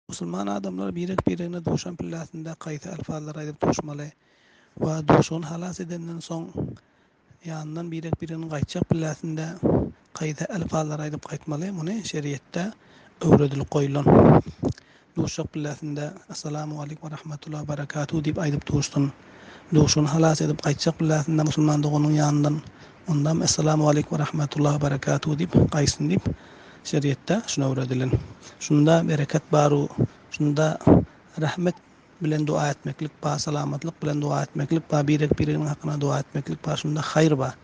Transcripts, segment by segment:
Musulman adamlar birek-biregine duşan pilläsinde kaýsy alfazlary aýdyp duşmaly we duşugyny halas edenden soň ýanyndan birek-bireginiň gaýtjak pilläsinde kaýsy alfazlary aýdyp gaýtmaly muny şeriýetde öwredilip goýulan. Duşjak pilläsinde Essalamu aleýkum we rahmetullah we berekatuhu diýip aýdyp duşsun. Duşugyny halas edip gaýtjak pilläsinde musulman doganyň ýanyndan ondam Essalamu aleýkum we rahmetullah we berekatuhu diýip gaýtsyn diýip Şeriýetde şuna öwredilen. Şunda bereket bar-u, şunda rahmet bilen dua etmeklik bar, salamatlyk bilen dua etmeklik bar, birek-bireginiň hakyna dua etmeklik bar, şunda haýyr bar.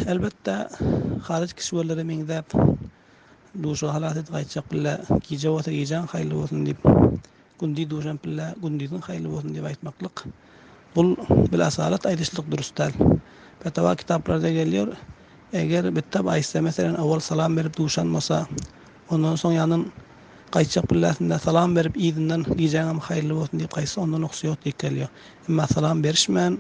Elbetde, haryç kişiwerlere meňzäp, duşa halas edip gaýtjak bile, gije bolsa gijäň haýyrly bolsun diýip, Gündiz duşan pille gündiziň haýyrly bolsun diýip aýtmaklyk bul bil asalat aýdyşlyk dürs däl. Fetawa kitaplarda gelýär eger bittap aýtsa meselen owal salam berip duşan bolsa ondan soň ýanyn gaýtjak pilläsinde salam berip yzyndan gijäňem haýyrly bolsun diýip gaýtsa onda nuksy ýok diýip gelýär. Emma salam berişmän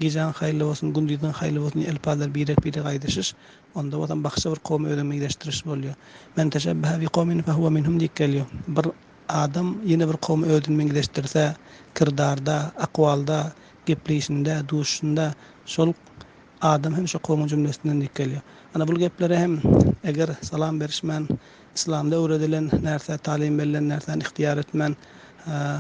gijäň haýyrly bolsun gündiziň haýyrly bolsun diýip elpazlar birek birek aýdyşyş onda bolsam başga bir kowmy özüňe meňzeşdiriş bolýar. Men teşebbehe bi kowmin fehuwe minhum diýip gelýär. Bir Adam ýene bir kowmy özüne meňzeşdirse, kyrdarda, akwalda, gepleýşinde, duşuşynda şol adam hem şo kowmuň jümlesinden diýip gelýär. Ana bul geplere hem eger salam berişmän, yslamda öwredilen närsä, talim berlen närsäni ihtiýar etmän,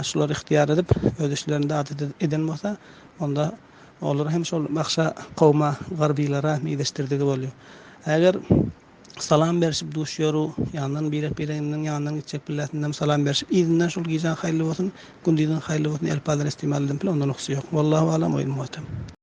şulary ihtiýar edip, öz işlerinde adat eden bolsa, onda olar hem şol bagşa kowma, garbylara meňzeşdirdigi bolýar. Eger Salam berişip duşýaru, ýandan birek-bireginiň ýanyndan gitjek billäsindem salam berişip yzyndan şol gijäň haýyrly bolsun, gündiziň haýyrly bolsun elpazlar istimal edin pil onda nuksy ýok. Wallahu alam we ilmu atem.